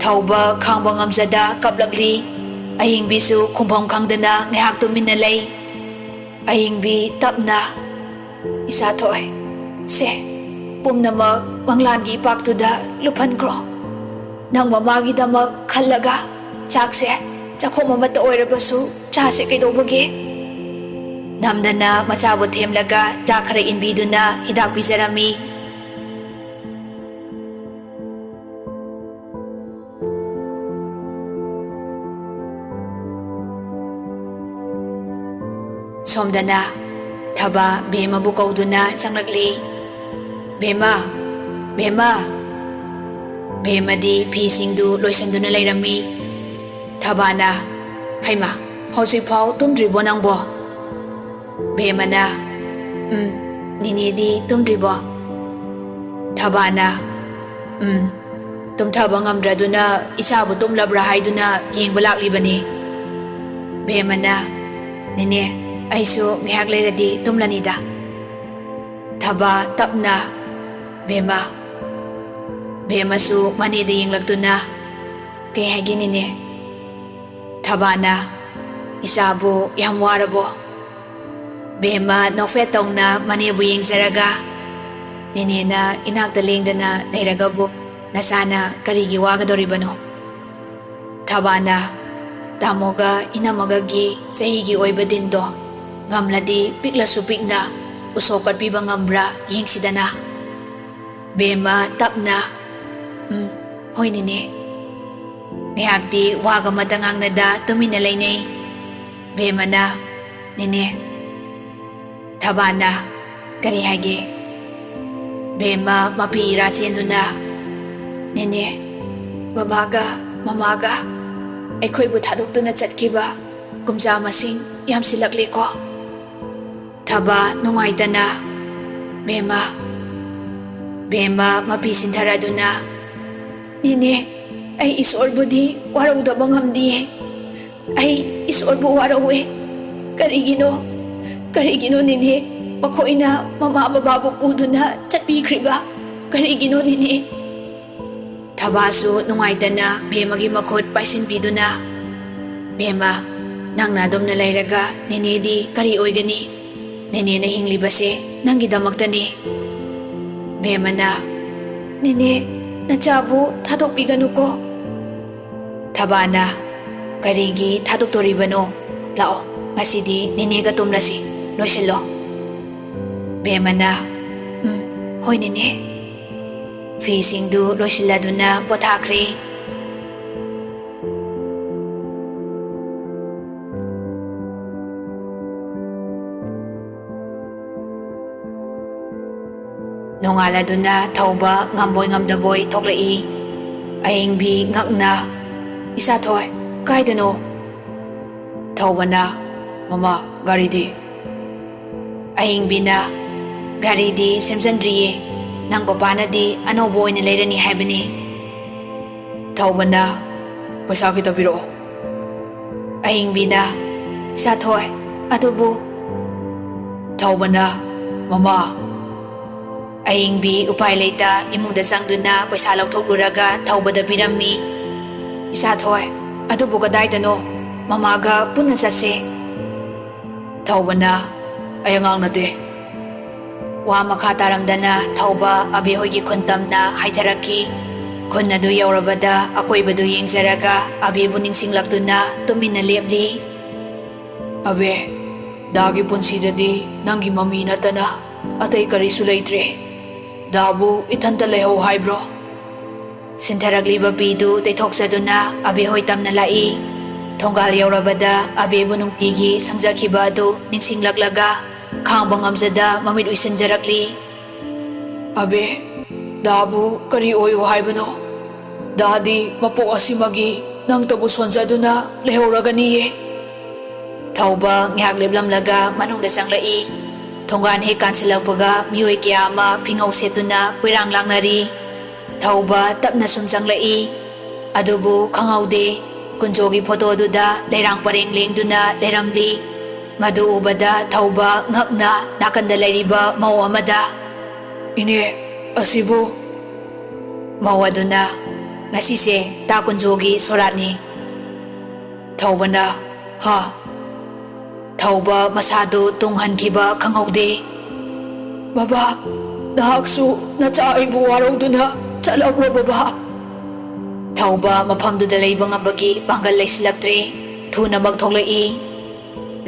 ꯊꯧꯕ ꯈꯥꯡꯕ ꯉꯝꯖꯗ ꯀꯞꯂꯛꯂꯤ꯫ ꯑꯍꯤꯡꯕꯤꯁꯨ ꯈꯨꯝꯐꯝ ꯈꯪꯗꯅ ꯉꯥꯏꯍꯥꯛ ꯇꯨꯃꯤꯟꯅ ꯂꯩ꯫ ꯑꯍꯤꯡꯕꯤ ꯇꯞꯅ, "ꯏꯆꯥ ꯊꯣꯏ, ꯁꯦ, ꯄꯨꯝꯅꯃꯛ ꯃꯪꯂꯥꯟꯒꯤ ꯏꯄꯥꯛꯇꯨꯗ ꯂꯨꯞꯍꯟꯈ꯭ꯔꯣ꯫ ꯅꯪ ꯃꯃꯥꯒꯤꯗꯃꯛ ꯈꯜꯂꯒ ꯆꯥꯛꯁꯦ ꯆꯥꯛꯈꯣꯝ ꯑꯃꯠꯇ ꯑꯣꯏꯔꯕꯁꯨ ꯆꯥꯁꯦ ꯀꯩꯗꯧꯕꯒꯦ?" ꯅꯝꯗꯅ ꯃꯆꯥꯕꯨ ꯊꯦꯝꯂꯒ ꯆꯥꯛ ꯈꯔ ꯏꯟꯕꯤꯗꯨꯅ ꯍꯤꯗꯥꯛ ꯄꯤꯖꯔꯝꯃꯤ꯫ ꯁꯣꯝꯗꯅ ꯊꯕꯥ ꯕꯦꯝꯃꯕꯨ ꯀꯧꯗꯨꯅ ꯆꯪꯂꯛꯂꯤ꯫ "ꯕꯦꯝꯃ, ꯕꯦꯝꯃ!" ꯕꯦꯝꯃꯗꯤ ꯐꯤꯁꯤꯡꯗꯨ ꯂꯣꯏꯁꯤꯟꯗꯨꯅ ꯂꯩꯔꯝꯃꯤ꯫ ꯊꯕꯥꯅ, "ꯍꯩꯃꯥ, ꯍꯧꯖꯤꯛꯐꯥꯎ ꯇꯨꯝꯗ꯭ꯔꯤꯕꯣ ꯅꯪꯕꯣ?" ꯕꯦꯝꯃꯅ, "ꯎꯝ, ꯅꯦꯅꯦꯗꯤ ꯇꯨꯝꯗ꯭ꯔꯤꯕꯣ?" ꯊꯕꯥꯅ, "ꯎꯝ, ꯇꯨꯝꯊꯕ ꯉꯝꯗ꯭ꯔꯗꯨꯅ ꯏꯆꯥꯕꯨ ꯇꯨꯝꯂꯕ꯭ꯔꯥ ꯍꯥꯏꯗꯨꯅ ꯌꯦꯡꯕ ꯂꯥꯛꯂꯤꯕꯅꯤ꯫" ꯕꯦꯝꯃꯅ, "ꯅꯦꯅꯦ, ꯑꯩꯁꯨ ꯉꯥꯏꯍꯥꯛ ꯂꯩꯔꯗꯤ ꯇꯨꯝꯂꯅꯤꯗ꯫" ꯊꯕꯥ ꯇꯞꯅ, "ꯕꯦꯝꯃ꯫" ꯕꯦꯝꯃꯁꯨ ꯃꯅꯦꯗ ꯌꯦꯡꯂꯛꯇꯨꯅ, "ꯀꯩ ꯍꯥꯏꯒꯦ ꯅꯦꯅꯦ?" ꯊꯕꯥꯅ, "ꯏꯆꯥꯕꯨ ꯌꯥꯝ ꯋꯥꯔꯕꯣ?" ꯕꯦꯝꯃ ꯅꯣꯛꯐꯦꯠ ꯇꯧꯅ ꯃꯅꯦꯕꯨ ꯌꯦꯡꯖꯔꯒ, "ꯅꯦꯅꯦꯅ ꯏꯅꯥꯛꯇ ꯂꯦꯡꯗꯅ ꯂꯩꯔꯒꯕꯨ ꯅꯆꯥꯅ ꯀꯔꯤꯒꯤ ꯋꯥꯒꯗꯧꯔꯤꯕꯅꯣ?" ꯊꯕꯥꯅ, "ꯇꯥꯃꯣꯒ ꯏꯅꯝꯃꯒꯒꯤ ꯆꯍꯤꯒꯤ ꯑꯣꯏꯕ ꯗꯤꯟꯗꯣ ꯉꯝꯂꯗꯤ ꯄꯤꯛꯂꯁꯨ ꯄꯤꯛꯅ ꯎꯁꯣꯞ ꯀꯠꯄꯤꯕ ꯉꯝꯕ꯭ꯔꯥ ꯌꯦꯡꯁꯤꯗꯅ꯫" ꯕꯦꯝꯃ ꯇꯞꯅ, "ꯎꯝ, ꯍꯣꯏ ꯅꯦꯅꯦ꯫" ꯉꯥꯏꯍꯥꯛꯇꯤ ꯋꯥꯒ ꯑꯃꯇ ꯉꯥꯡꯅꯗ ꯇꯨꯃꯤꯟꯅ ꯂꯩꯅꯩ꯫ ꯕꯦꯝꯃꯅ, "ꯅꯦꯅꯦ꯫" ꯊꯕꯥꯅ, "ꯀꯔꯤ ꯍꯥꯏꯒꯦ?" ꯕꯦꯝꯃ ꯃꯄꯤ ꯏꯔꯥ ꯆꯦꯟꯗꯨꯅ, "ꯅꯦꯅꯦ, ꯕꯕꯥꯒ ꯃꯃꯥꯒ ꯑꯩꯈꯣꯏꯕꯨ ꯊꯥꯗꯣꯛꯇꯨꯅ ꯆꯠꯈꯤꯕ ꯀꯨꯝꯖꯥ ꯃꯁꯤꯡ ꯌꯥꯝꯁꯤꯜꯂꯛꯂꯦꯀꯣ꯫" ꯊꯕꯥ ꯅꯨꯡꯉꯥꯏꯇꯅ, "ꯕꯦꯝꯃ꯫" ꯕꯦꯝꯃ ꯃꯄꯤ ꯁꯤꯟꯊꯔꯗꯨꯅ, "ꯅꯦꯅꯦ, ꯑꯩ ꯏꯁꯣꯔꯕꯨꯗꯤ ꯋꯥꯔꯧꯗꯕ ꯉꯝꯗꯤꯌꯦ꯫ ꯑꯩ ꯏꯁꯣꯔꯕꯨ ꯋꯥꯔꯧꯋꯦ꯫ ꯀꯔꯤꯒꯤꯅꯣ? ꯀꯔꯤꯒꯤꯅꯣ ꯅꯦꯅꯦ? ꯃꯈꯣꯏꯅ ꯃꯃꯥ ꯕꯕꯥꯕꯨ ꯄꯨꯗꯨꯅ ꯆꯠꯄꯤꯈ꯭ꯔꯤꯕ ꯀꯔꯤꯒꯤꯅꯣ ꯅꯦꯅꯦ?" ꯊꯕꯥꯁꯨ ꯅꯨꯡꯉꯥꯏꯇꯅ ꯕꯦꯝꯃꯒꯤ ꯃꯈꯨꯠ ꯄꯥꯏꯁꯤꯟꯕꯤꯗꯨꯅ, "ꯕꯦꯝꯃ, ꯅꯪꯅ ꯑꯗꯨꯝꯅ ꯂꯩꯔꯒ ꯅꯦꯅꯦꯗꯤ ꯀꯔꯤ ꯑꯣꯏꯒꯅꯤ? ꯅꯦꯅꯦꯅ ꯍꯤꯡꯂꯤꯕꯁꯦ ꯅꯪꯒꯤꯗꯃꯛꯇꯅꯤ꯫" ꯕꯦꯝꯃꯅ, "ꯅꯦꯅꯦ, ꯅꯆꯥꯕꯨ ꯊꯥꯗꯣꯛꯄꯤꯒꯅꯨꯀꯣ꯫" ꯊꯕꯥꯅ, "ꯀꯔꯤꯒꯤ ꯊꯥꯗꯣꯛꯇꯣꯔꯤꯕꯅꯣ? ꯂꯥꯛꯑꯣ, ꯉꯁꯤꯗꯤ ꯅꯦꯅꯦꯒ ꯇꯨꯝꯂꯁꯤ, ꯂꯣꯏꯁꯤꯜꯂꯣ꯫" ꯕꯦꯝꯃꯅ, "ꯎꯝ, ꯍꯣꯏ ꯅꯦꯅꯦ꯫" ꯐꯤꯁꯤꯡꯗꯨ ꯂꯣꯏꯁꯤꯜꯂꯗꯨꯅ ꯄꯣꯊꯥꯈ꯭ꯔꯦ꯫ ꯅꯣꯡꯉꯥꯜꯂꯗꯨꯅ ꯊꯧꯕ ꯉꯝꯕꯣꯏ ꯉꯝꯗꯕꯣꯏ ꯊꯣꯛꯂꯛꯏ꯫ ꯑꯌꯤꯡꯕꯤ ꯉꯛꯅ, "ꯏꯁꯥꯊꯣꯏ, ꯀꯥꯏꯗꯅꯣ?" ꯊꯧꯕꯅ, "ꯃꯃꯥ, ꯒꯥꯔꯤꯗꯤ?" ꯑꯌꯤꯡꯕꯤꯅ, "ꯒꯥꯔꯤꯗꯤ ꯁꯦꯝꯖꯤꯟꯗ꯭ꯔꯤꯌꯦ, ꯅꯪ ꯄꯄꯥꯅꯗꯤ ꯑꯅꯧꯕ ꯑꯣꯏꯅ ꯂꯩꯔꯅꯤ ꯍꯥꯏꯕꯅꯤ꯫" ꯊꯧꯕꯅ, "ꯄꯩꯁꯥ ꯈꯤꯇ ꯄꯤꯔꯛꯑꯣ꯫" ꯑꯌꯤꯡꯕꯤꯅ, "ꯏꯁꯥꯊꯣꯏ, ꯑꯗꯨꯕꯨ꯫" ꯊꯧꯕꯅ, "ꯃꯃꯥ꯫" ꯑꯌꯤꯡꯕꯤ ꯎꯄꯥꯏ ꯂꯩꯇ ꯏꯃꯨꯡꯗ ꯆꯪꯗꯨꯅ ꯄꯩꯁꯥ ꯂꯧꯊꯣꯛꯂꯨꯔꯒ ꯊꯧꯕꯗ ꯄꯤꯔꯝꯃꯤ꯫ "ꯏꯁꯥꯊꯣꯏ, ꯑꯗꯨꯕꯨ ꯀꯗꯥꯏꯗꯅꯣ? ꯃꯃꯥꯒ ꯄꯨꯟꯅ ꯆꯠꯁꯦ꯫" ꯊꯧꯕꯅ, "ꯑꯩ ꯑꯉꯥꯡ ꯅꯠꯇꯦ꯫" ꯋꯥ ꯃꯈꯥ ꯇꯥꯔꯝꯗꯅ ꯊꯧꯕ ꯑꯕꯦ ꯍꯣꯏꯒꯤ ꯈꯨꯟ ꯇꯝꯅ ꯍꯥꯏꯊꯔꯛꯈꯤ꯫ ꯈꯨꯟ ꯑꯗꯨ ꯌꯧꯔꯕꯗ ꯑꯀꯣꯏꯕꯗꯨ ꯌꯦꯡꯖꯔꯒ ꯑꯕꯦꯕꯨ ꯅꯤꯡꯁꯤꯡꯂꯛꯇꯨꯅ ꯇꯨꯃꯤꯟꯅ ꯂꯦꯞꯂꯤ꯫ "ꯑꯕꯦ, ꯗꯥꯒꯤ ꯄꯨꯟꯁꯤꯗꯗꯤ ꯅꯪꯒꯤ ꯃꯃꯤ ꯅꯠꯇꯅ ꯑꯇꯩ ꯀꯔꯤꯁꯨ ꯂꯩꯇ꯭ꯔꯦ꯫ ꯗꯥꯕꯨ ꯏꯊꯟꯇ ꯂꯩꯍꯧ ꯍꯥꯏꯕ꯭ꯔꯣ?" ꯁꯤꯟꯊꯔꯛꯂꯤꯕ ꯄꯤꯗꯨ ꯇꯩꯊꯣꯛꯆꯗꯨꯅ ꯑꯕꯦ ꯍꯣꯏ ꯇꯝꯅ ꯂꯥꯛꯏ꯫ ꯊꯣꯡꯒꯥꯜ ꯌꯧꯔꯕꯗ ꯑꯕꯦꯕꯨ ꯅꯨꯡꯇꯤꯒꯤ ꯁꯪꯖꯈꯤꯕ ꯑꯗꯨ ꯅꯤꯡꯁꯤꯡꯂꯛꯂꯒ ꯈꯥꯡꯕ ꯉꯝꯖꯗ ꯃꯃꯤꯠ ꯎꯏꯁꯤꯟꯖꯔꯛꯂꯤ꯫ "ꯑꯕꯦ, ꯗꯥꯕꯨ ꯀꯔꯤ ꯑꯣꯏꯌꯨ ꯍꯥꯏꯕꯅꯣ? ꯗꯥꯗꯤ ꯃꯄꯣꯛ ꯑꯁꯤꯃꯒꯤ ꯅꯪꯇꯕꯨ ꯁꯣꯟꯖꯗꯨꯅ ꯂꯩꯍꯧꯔꯒꯅꯤꯌꯦ꯫" ꯊꯧꯕ ꯉꯥꯏꯍꯥꯛ ꯂꯦꯞꯂꯝꯂꯒ ꯃꯅꯨꯡꯗ ꯆꯪꯂꯛꯏ꯫ ꯊꯣꯡꯒꯥꯟ ꯍꯦꯛ ꯀꯥꯟꯁꯤꯜꯂꯛꯄꯒ ꯃꯤꯑꯣꯏ ꯀꯌꯥ ꯑꯃ ꯐꯤꯉꯧ ꯁꯦꯠꯇꯨꯅ ꯀꯣꯏꯔꯥꯡ ꯂꯥꯡꯅꯔꯤ꯫ ꯊꯧꯕ ꯇꯞꯅ ꯁꯨꯝ ꯆꯪꯂꯛꯏ꯫ ꯑꯗꯨꯕꯨ ꯈꯪꯍꯧꯗꯦ, ꯀꯨꯟꯖꯣꯒꯤ ꯐꯣꯇꯣꯗꯨꯗ ꯂꯩꯔꯥꯡ ꯄꯔꯦꯡ ꯂꯦꯡꯗꯨꯅ ꯂꯩꯔꯝꯂꯤ꯫ ꯃꯗꯨ ꯎꯕꯗ ꯊꯧꯕ ꯉꯛꯅ ꯅꯥꯀꯟꯗ ꯂꯩꯔꯤꯕ ꯃꯧ ꯑꯃꯗ, "ꯏꯅꯦ, ꯑꯁꯤꯕꯨ?" ꯃꯧ ꯑꯗꯨꯅ, "ꯉꯁꯤꯁꯦ ꯇꯥ ꯀꯨꯟꯖꯣꯒꯤ ꯁꯣꯔꯥꯠꯅꯤ꯫" ꯊꯧꯕꯅ, "ꯍꯥ?" ꯊꯧꯕ ꯃꯁꯥꯗꯨ ꯇꯨꯡꯍꯟꯈꯤꯕ ꯈꯪꯍꯧꯗꯦ꯫ "ꯕꯕꯥ, ꯅꯍꯥꯛꯁꯨ ꯅꯆꯥ ꯑꯩꯕꯨ ꯋꯥꯔꯧꯗꯨꯅ ꯆꯠꯂꯕ꯭ꯔꯣ, ꯕꯕꯥ?" ꯊꯧꯕ ꯃꯐꯝꯗꯨꯗ ꯂꯩꯕ ꯉꯝꯕꯒꯤ ꯄꯥꯡꯒꯜ ꯂꯩꯁꯤꯜꯂꯛꯇ꯭ꯔꯦ꯫ ꯊꯨꯅꯃꯛ ꯊꯣꯛꯂꯛꯏ꯫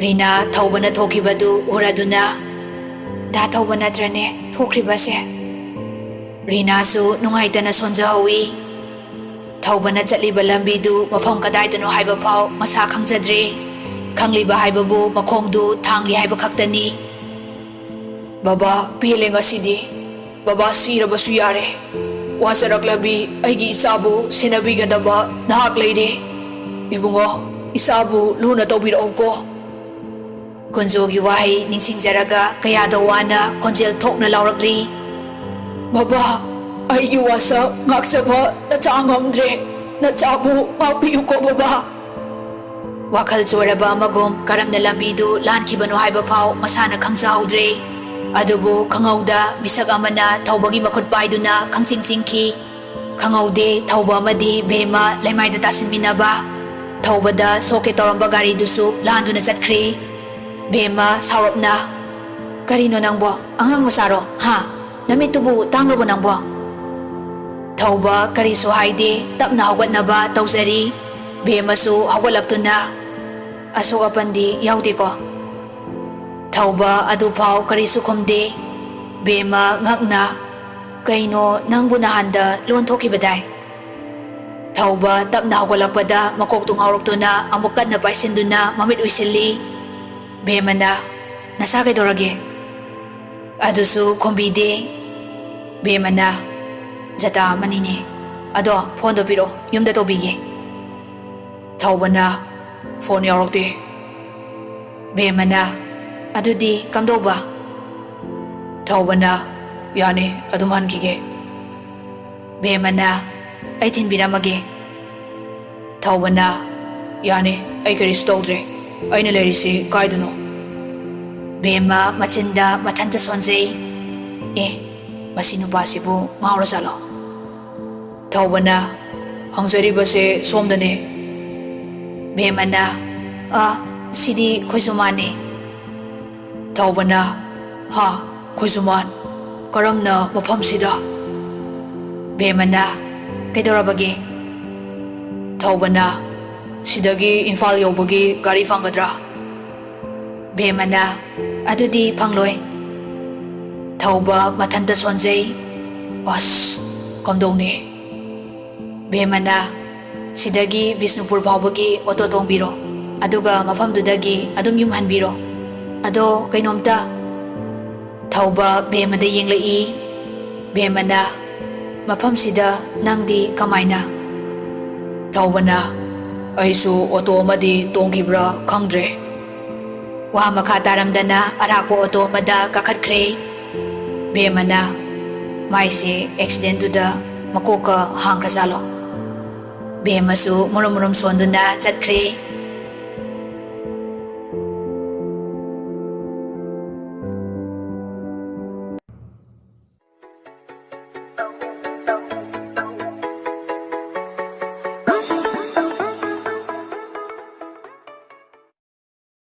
ꯔꯤꯅꯥ ꯊꯧꯕꯅ ꯊꯣꯛꯈꯤꯕꯗꯨ ꯎꯔꯗꯨꯅ, "ꯗꯥ ꯊꯧꯕ ꯅꯠꯇ꯭ꯔꯅꯦ ꯊꯣꯛꯈ꯭ꯔꯤꯕꯁꯦ?" ꯔꯤꯅꯥꯁꯨ ꯅꯨꯡꯉꯥꯏꯇꯅ ꯁꯣꯟꯖꯍꯧꯏ꯫ ꯊꯧꯕꯅ ꯆꯠꯂꯤꯕ ꯂꯝꯕꯤꯗꯨ ꯃꯐꯝ ꯀꯗꯥꯏꯗꯅꯣ ꯍꯥꯏꯕ ꯐꯥꯎ ꯃꯁꯥ ꯈꯪꯖꯗ꯭ꯔꯦ꯫ ꯈꯪꯂꯤꯕ ꯍꯥꯏꯕꯕꯨ ꯃꯈꯣꯡꯗꯨ ꯊꯥꯡꯂꯤ ꯍꯥꯏꯕ ꯈꯛꯇꯅꯤ꯫ "ꯕꯕꯥ, ꯄꯦꯜꯂꯦ ꯉꯁꯤꯗꯤ꯫ ꯕꯕꯥ ꯁꯤꯔꯕꯁꯨ ꯌꯥꯔꯦ꯫ ꯋꯥꯖꯔꯛꯂꯕꯤ ꯑꯩꯒꯤ ꯏꯆꯥꯕꯨ ꯁꯦꯟꯅꯕꯤꯒꯗꯕ ꯅꯍꯥꯛ ꯂꯩꯔꯦ꯫ ꯏꯕꯨꯡꯉꯣ, ꯏꯆꯥꯕꯨ ꯂꯨꯅ ꯇꯧꯕꯤꯔꯛꯎꯀꯣ꯫ ꯀꯨꯟꯖꯣꯒꯤ ꯋꯥꯍꯩ ꯅꯤꯡꯁꯤꯡꯖꯔꯒ ꯀꯌꯥꯗ ꯋꯥꯅ ꯈꯣꯟꯖꯦꯜ ꯊꯣꯛꯅ ꯂꯥꯎꯔꯛꯂꯤ, "ꯕꯕꯥ, ꯑꯩꯒꯤ ꯋꯥꯁꯛ ꯉꯥꯛꯆꯕ ꯅꯆꯥ ꯉꯝꯗ꯭ꯔꯦ꯫ ꯅꯆꯥꯕꯨ ꯉꯥꯛꯄꯤꯌꯨꯀꯣ ꯕꯕꯥ!" ꯋꯥꯈꯜ ꯆꯣꯏꯔꯕ ꯑꯃꯒꯨꯝ ꯀꯔꯝꯅ ꯂꯝꯕꯤꯗꯨ ꯂꯥꯟꯈꯤꯕꯅꯣ ꯍꯥꯏꯕ ꯐꯥꯎ ꯃꯁꯥꯅ ꯈꯪꯖꯍꯧꯗ꯭ꯔꯦ꯫ ꯑꯗꯨꯕꯨ ꯈꯪꯍꯧꯗ ꯃꯤꯁꯛ ꯑꯃꯅ ꯊꯧꯕꯒꯤ ꯃꯈꯨꯠ ꯄꯥꯏꯗꯨꯅ ꯈꯪꯆꯤꯡ ꯆꯤꯡꯈꯤ꯫ ꯈꯪꯍꯧꯗꯦ ꯊꯧꯕ ꯑꯃꯗꯤ ꯕꯦꯝꯃ ꯂꯩꯃꯥꯏꯗ ꯇꯥꯁꯤꯟꯃꯤꯟꯅꯕ꯫ ꯊꯧꯕꯗ ꯁꯣꯛꯀꯦ ꯇꯧꯔꯝꯕ ꯒꯥꯔꯤꯗꯨꯁꯨ ꯂꯥꯟꯗꯨꯅ ꯆꯠꯈ꯭ꯔꯦ꯫ ꯕꯦꯝꯃ ꯁꯥꯎꯔꯞꯅ, "ꯀꯔꯤꯅꯣ ꯅꯪꯕꯣ? ꯑꯉꯥꯡ ꯃꯆꯥꯔꯣ? ꯍꯥ? ꯅꯃꯤꯠꯇꯨꯕꯨ ꯇꯥꯡꯂꯕꯣ ꯅꯪꯕꯣ?" ꯊꯧꯕ ꯀꯔꯤꯁꯨ ꯍꯥꯏꯗꯦ, ꯇꯞꯅ ꯍꯧꯒꯠꯅꯕ ꯇꯧꯖꯔꯤ꯫ ꯕꯦꯝꯃꯁꯨ ꯍꯧꯒꯠꯂꯛꯇꯨꯅ, "ꯑꯁꯣꯛ ꯑꯄꯟꯗꯤ ꯌꯥꯎꯗꯦꯀꯣ?" ꯊꯧꯕ ꯑꯗꯨꯐꯥꯎ ꯀꯔꯤꯁꯨ ꯈꯨꯝꯗꯦ꯫ ꯕꯦꯝꯃ ꯉꯛꯅ, "ꯀꯩꯅꯣ, ꯅꯪꯕꯨ ꯅꯍꯥꯟꯗ ꯂꯣꯟ ꯊꯣꯛꯈꯤꯕꯗꯥꯏ?" ꯊꯧꯕ ꯇꯞꯅ ꯍꯧꯒꯠꯂꯛꯄꯗ ꯃꯀꯣꯛꯇꯨ ꯉꯥꯎꯔꯛꯇꯨꯅ ꯑꯃꯨꯛ ꯀꯟꯅ ꯄꯥꯏꯁꯤꯟꯗꯨꯅ ꯃꯃꯤꯠ ꯎꯏꯁꯤꯜꯂꯤ꯫ ꯕꯦꯝꯃꯅ, "ꯅꯁꯥ ꯀꯩꯗꯧꯔꯒꯦ?" ꯑꯗꯨꯁꯨ ꯈꯨꯝꯕꯤꯗꯦ꯫ ꯕꯦꯝꯃꯅ, "ꯖꯇꯥ ꯑꯃꯅꯤꯅꯦ꯫ ꯑꯗꯣ ꯐꯣꯟꯗꯣ ꯄꯤꯔꯛꯑꯣ, ꯌꯨꯝꯗ ꯇꯧꯕꯤꯒꯦ꯫" ꯊꯧꯕꯅ, "ꯐꯣꯟ ꯌꯥꯎꯔꯛꯇꯦ꯫" ꯕꯦꯝꯃꯅ, "ꯑꯗꯨꯗꯤ ꯀꯝꯗꯧꯕ?" ꯊꯧꯕꯅ, "ꯌꯥꯅꯤ, ꯑꯗꯨꯝ ꯍꯟꯈꯤꯒꯦ꯫" ꯕꯦꯝꯃꯅ, "ꯑꯩ ꯊꯤꯟꯕꯤꯔꯝꯃꯒꯦ꯫" ꯊꯧꯕꯅ, "ꯌꯥꯅꯤ, ꯑꯩ ꯀꯔꯤꯁꯨ ꯇꯧꯗ꯭ꯔꯦ꯫ ꯑꯩꯅ ꯂꯩꯔꯤꯁꯤ ꯀꯥꯏꯗꯅꯣ?" ꯕꯦꯝꯃ ꯃꯆꯤꯟꯗ ꯃꯊꯟꯇ ꯁꯣꯟꯖꯩ꯫ "ꯑꯦ, ꯃꯁꯤ ꯅꯨꯄꯥꯁꯤꯕꯨ ꯉꯥꯎꯔꯖꯥꯠꯂꯣ?" ꯊꯧꯕꯅ, "ꯍꯪꯖꯔꯤꯕꯁꯦ ꯁꯣꯝꯗꯅꯦ꯫" ꯕꯦꯝꯃꯅ, "ꯑ, ꯁꯤꯗꯤ ꯈꯣꯏꯖꯨꯃꯥꯟꯅꯤ꯫" ꯊꯧꯕꯅ, "ꯍꯥ, ꯈꯣꯏꯖꯨꯃꯥꯟ? ꯀꯔꯝꯅ ꯃꯐꯝꯁꯤꯗ?" ꯕꯦꯝꯃꯅ, "ꯀꯩꯗꯧꯔꯕꯒꯦ?" ꯊꯧꯕꯅ, "ꯁꯤꯗꯒꯤ ꯏꯝꯐꯥꯜ ꯌꯧꯕꯒꯤ ꯒꯥꯔꯤ ꯐꯪꯒꯗ꯭ꯔꯥ?" ꯕꯦꯝꯃꯅ, "ꯑꯗꯨꯗꯤ ꯐꯪꯂꯣꯏ꯫" ꯊꯧꯕ ꯃꯊꯟꯇ ꯁꯣꯟꯖꯩ꯫ "ꯑꯁ, ꯀꯝꯗꯧꯅꯤ?" ꯕꯦꯝꯃꯅ, "ꯁꯤꯗꯒꯤ ꯕꯤꯁꯅꯨꯄꯨꯔ ꯐꯥꯎꯕꯒꯤ ꯑꯣꯇꯣ ꯇꯣꯡꯕꯤꯔꯣ, ꯑꯗꯨꯒ ꯃꯐꯝꯗꯨꯗꯒꯤ ꯑꯗꯨꯝ ꯌꯨꯝ ꯍꯟꯕꯤꯔꯣ꯫ ꯑꯗꯣ ꯀꯩꯅꯣꯝꯇ꯫" ꯊꯧꯕ ꯕꯦꯝꯃꯗ ꯌꯦꯡꯂꯛꯏ꯫ ꯕꯦꯝꯃꯅ, ꯃꯐꯝꯁꯤꯗ ꯅꯪꯗꯤ ꯀꯃꯥꯏꯅ? ꯊꯧꯕꯅ, "ꯑꯩꯁꯨ ꯑꯣꯇꯣ ꯑꯃꯗꯤ ꯇꯣꯡꯈꯤꯕ꯭ꯔꯥ ꯈꯪꯗ꯭ꯔꯦ"꯫ ꯋꯥ ꯃꯈꯥ ꯇꯥꯔꯝꯗꯅ ꯑꯔꯥꯛꯄ ꯑꯣꯇꯣ ꯑꯃꯗ ꯀꯥꯈꯠꯈ꯭ꯔꯦ꯫ ꯕꯦꯝꯃꯅ, "ꯃꯥꯏꯁꯦ ꯑꯦꯛꯁꯤꯗꯦꯟꯗꯨꯗ ꯃꯀꯣꯛꯀ ꯍꯥꯡꯈ꯭ꯔꯖꯥꯠꯂꯣ?" ꯕꯦꯝꯃꯁꯨ ꯃꯨꯔꯨꯝ ꯃꯨꯔꯨꯝ ꯁꯣꯟꯗꯨꯅ ꯆꯠꯈ꯭ꯔꯦ꯫